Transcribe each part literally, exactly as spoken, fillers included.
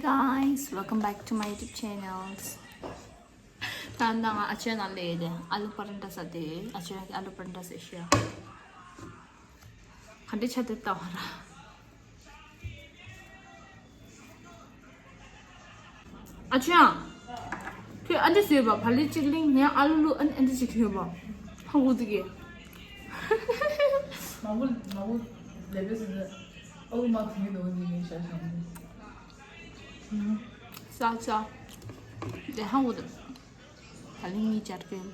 Guys, welcome back to my YouTube channels. ད་ནང་ཨ་ཅེ་ནང་ལས་དེ་ཨ་ལུ་པ་རན་ཏྲ་ཟ་དེ་ཨ་ཅེ་ནང་གི་ཨ་ལུ་པ་རན་ཏྲ་ཟ་ཤེས། ག་འདྲ་ཆ་དེ་ལྟ་བ་ར། ཨ་ཅེ་ཡང་། ཁྱོད་ཨ་འདྲ་ཟོས་པ་བ་ལི་གཅིག་ལིང་ངས་ཨ་ལུ་ལུ་ཨ་ནི་ཨ་འདྲ་ཅིག་ཁྱོད་པ། ཧ་གོ་ཙི་གི། མ་བུ་མ་བུ་ལེ་པེ་སི་ནི་ཨ་ལུ་མ་ཐུང་གི་འདུག་ནི་ངས་ཤ་ཤ་ནི། ས་ས། དེ་ཧ་གོ་དུ། ད་ལིང་གཉིས་སྦྱར་གི་ཡིན།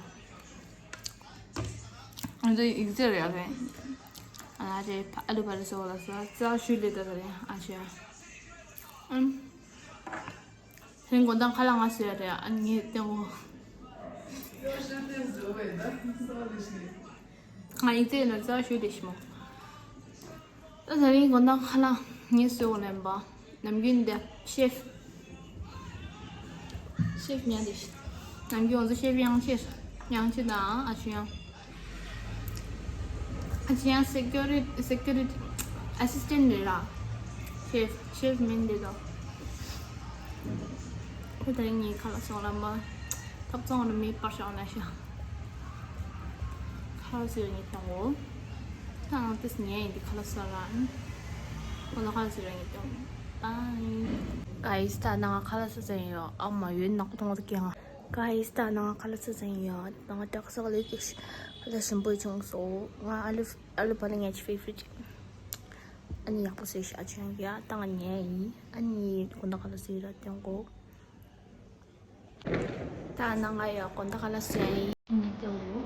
ཨ་ཙི་ཡིག་ཚད་རེད་ཨ་ཕན། ཨ་ལ་ཅེ་ཨ་ལུ་བ་ལི་སོ་ལ་ས་ས་ཞུ་ལེ་ད་ད་རེད་ཨ་ཅེ། ཨམ། ཧེན་གོ་དང་ཁ་ལ་ང་སོ་ཡ་རེད་ཨ་ངས་ལྟད་མོ། ང་ཡིག་ཚད་ནོར་ས་ཞུ་ལེ་ཤི་མོ། ད་ད་རིང་དགོང་དག་ཁ་ལག་ངས་གསོལ་བ་ལེན་པ། ནམ་རྒྱུན་འདི་ཤེཕ། ཤེཕ་ཉག་རེད། ནམ་རྒྱུན་ང་ཚོ་ཤེཕ་ཡང་ཆེ། ཡང་ཆེ་དང་ཨ་ཆུ་ཡང་། ཨ་ཆུ་ཡང་སེ་ཀྱུ་རི་སེ་ཀྱུ་རི་ཊི་ཨ་སིས་ཊེན་ཊི་རེད་ར། ཤེཕ་ཤེཕ་མིན་འདི་དང་། ཁོ་ད་རིང་ངའི་ཁ་ལག་སོང་ལ་མ། ཐབ་ཚང་རུ་མི་པར་ཤག་ན་ཤག་ཁ་ལག་ཟོས་ནས་བཏང་གོ། ད་ང་ཏིས་ཉལ་ཡིན་དེ་ཁ་ལག་ཟ་ར། ཁོ་ན་ཁ་ལག་ཟོས་ར་ངས་བཏང་། Guys, ད་ནང་ཁ་ལག་ཟ་ཟ་ཡིན་ཡོད། ཨ་མ་ཡོད་ནག་པོ་མཐོང་ད་ཀྱང་། Guys, ད་ནང་ཁ་ལག་ཟ་ཟ་ཡིན་ཡོད། ནང་དྲག་ས་ལས་ཀྱི་ཁ་ལག་ཞིམ་པོ་བྱུང་སོང་། ང་ཨ་ལུ་ཨ་ལུ་པ་ལ་ངའི་ཕེ་ཝ་རི་ཊི། ཨ་ནི་ཡག་པོ་ཟོས་ཤག་ཨ་ཆུ་ཡང་གི་ཨ་ད་ང་ཉལ་ཡིན། ཨ་ནི་དགོང་དག་ཁ་ལག་ཟོས་ར་བཏང་གོ། ད་ནང་ང་ཡོད་དགོང་དག་ཁ་ལག་ཟོས་ཡིན།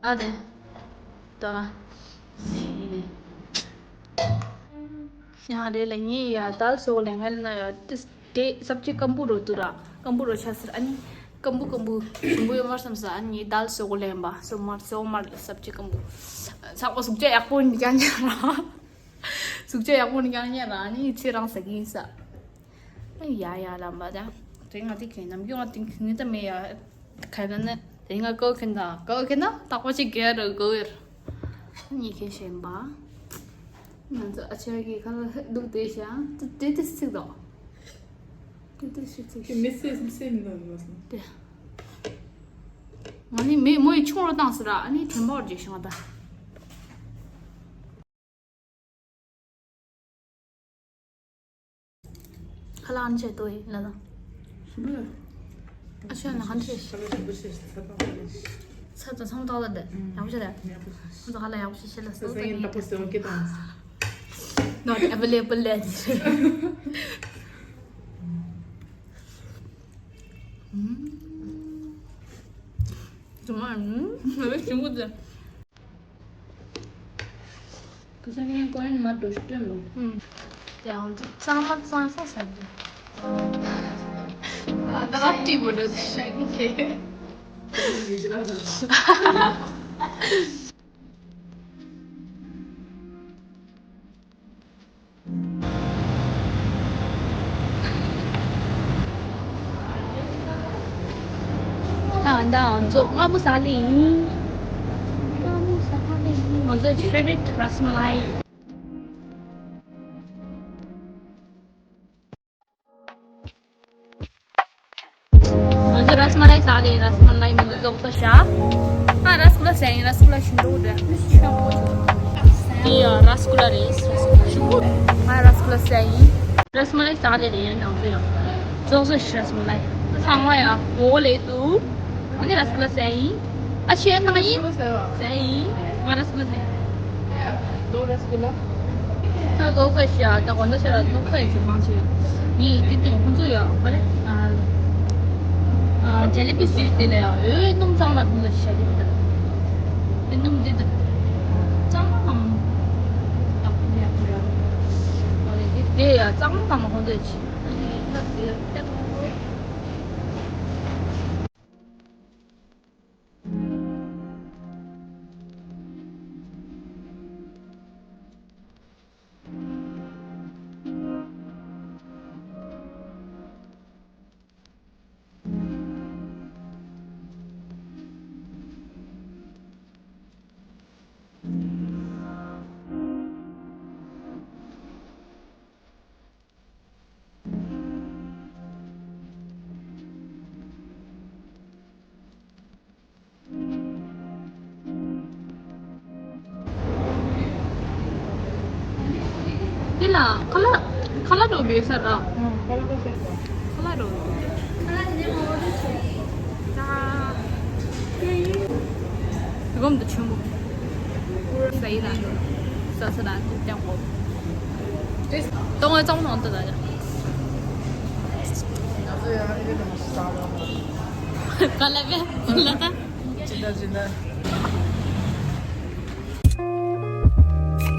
ཨ་དེ། ད། ཡང་རེད་ལ་ངས་ཡ་དལ་སོགས་ལས་ངལ་ན་ཡ་ཏིས་དེ་སབ་ཅི་སྐམ་པོ་རོ་ཏུ་ར་སྐམ་པོ་རོ་ཆ་ཟེར་ཨ་ནི་སྐམ་པོ་སྐམ་པོ་ཞིམ་པོ་ཡོད་མར་བསམ་ས་ཨ་ནི་དལ་སོགས་ལེན་པ་སོ་མར་སོ་མར་སབ་ཅི་སྐམ་པོ་ཚགས་པ་ཟུག་ཅག་ཡག་པོ་འདི་ཀྱང་ཉར་ར་ཟུག་ཅག་ཡག་པོ་འདི་ཀྱང་ཉར་ར་ཨ་ནི་ཚེ་རང་ཟ་གི་ཡིན་ས། ཡ་ཡ་ལམ་པ་ད། དེ་ང་དེ་ཁེ་ནམ་རྒྱུན་ང་དེ་ཁེ་ནི་ད་མེ་ཡ། ཁ་ན་ནི་དེ་ང་ཀོ་ཁེ་ན་ཀོ་ཁེ་ན་ཏག་པ་ཅིག་གེ་རུ་གོ་ཡར། ཉི་ཁེ་ཤེན་པ། ང་ཚོ་ཨ་ཆེ་གི་ཁ་ལ་ལུག་དེ་ཤ་དེ་དེ་སིག་དོ། དེ་དེ་ཤི་ཚིག་དེ་མི་སེ་མི་སེ་མི་འདུག་ནོ་སོང་། དེ། ང་ནི་མེ་མོ་ཡི་ཆུང་རོ་བཏང་སི་ར་ཨ་ནི་དྲན་པ་བར་རྗེས་ཤིང་ང་ད། ཁ་ལག་ཨ་ནི་ཆེ་ཏོ་ཡིན་ལ་ལ། ཨ་ཆོས་ལ་ཧན་ཆེ། ཚ་ཚ་ཚང་ཏོག་ལ་དེ་ཡག་པོ་ཆེ་རེད། ཁོ་ཚོ་ཧ་ལ་ཡག་པོ་ཆེ་ཤེས་ལ་སོ་ཏོ་ཡིན་ལ་པོ་སེ་ཨོ་ཀེ་དང་། Not available ལས། ཚང་མ་ང་ལ་ཞིམ་པོ་མཛད། ཁུ་སང་ངའི་ཀོ་རེན་མ་འགྲོ་ཤི་སྟོན་ལོ། ཨུམ། ཡང་གཙང་མ་གཙང་ས་ཟ་རྒྱུ། ཨ་ད་ལ་ཏི་བོ་འགྲོ་ཤ་གི་ཁེ། ད་ང་ཚོ་སྔ་མོ་ཟ་ལེ་ཡིན། སྔ་མོ་ཟ་ལེ་ཡིན། ང་ཚོའི་favorite རཱས་མ་ལའི། ང་ཚོ་རཱས་མ་ལའི་ཟ་ལེ། རཱས་མ་ལའི་མིང་རྫོགས་ས་ཤ། ཨ་རཱས་གུ་ལ་ཟ་ཡིན། རཱས་གུ་ལ་ཞིམ་པོ་འདུག་ཆེན་པོ་འདུག་ཡ་རཱས་གུ་ལ་རེད། ཞིམ་པོ། ང་རཱས་གུ་ལ་ཟ་ཡིན། རཱས་མ་ལའི་ཟ་ལེ་རེད། ཡང་ནང་དུ་ཡང་རྫོགས་ས་ཤ་རཱས་མ་ལའི། ཚང་མ་ཡ་འོ་ལེ་འདུག་ཨ་ནི་རཱས་གུ་ལ་ཟ་ཡིན། ཨ་ཆེ་ནང་ཡིན། ཟ་ཡིན། ང་རཱས་གུ་ལ་ཟ་ཡིན། ད་ལྟོགས་ས་ཤ། ད་དགོང་དག་ཤ་ལ་ལྟོགས་ས་ཡིན་ཞུ་མང་ཆེ། ངས་དེ་དུས་ཁོང་ཚོ་ཡ་ཨ་རེ། ཨ་ཇ་ལེ་པི་ཟེར་དེ་ལ་ཡ་འོད་སྣུམ་གཙང་མ་ཁོང་ཚོ་ཤ་ལེ་དེ། འོད་སྣུམ་དེ་དུ་གཙང་མ་ནང་། ཡག་པོ་ཡག་པོ་ཡ། ཨ་རེ་དེ་དེ་ཡ་གཙང་མ་ནང་ཁོང་ཚོ་ཡ་ཆེ། ཨ་རེ་ད་དེ་ལྟོགས། འདི་ལ་ཁ་ལག་ཁ་ལག་འགྲོ་བའི་ས་ར། ཁ་ལག་འགྲོ། ད་སྒོམ་དུ་ཆེན་པོ། ཟ་ཡི་ལ་ཟ་ས་ལ་ཏེང་གོ། ཏོང་ཨེ་ཙོང་ནང་དུ་ལ་ཡ། ག་ལ་བས་ལ་ད། ཅི་འདྲ་ཅི་འདྲ།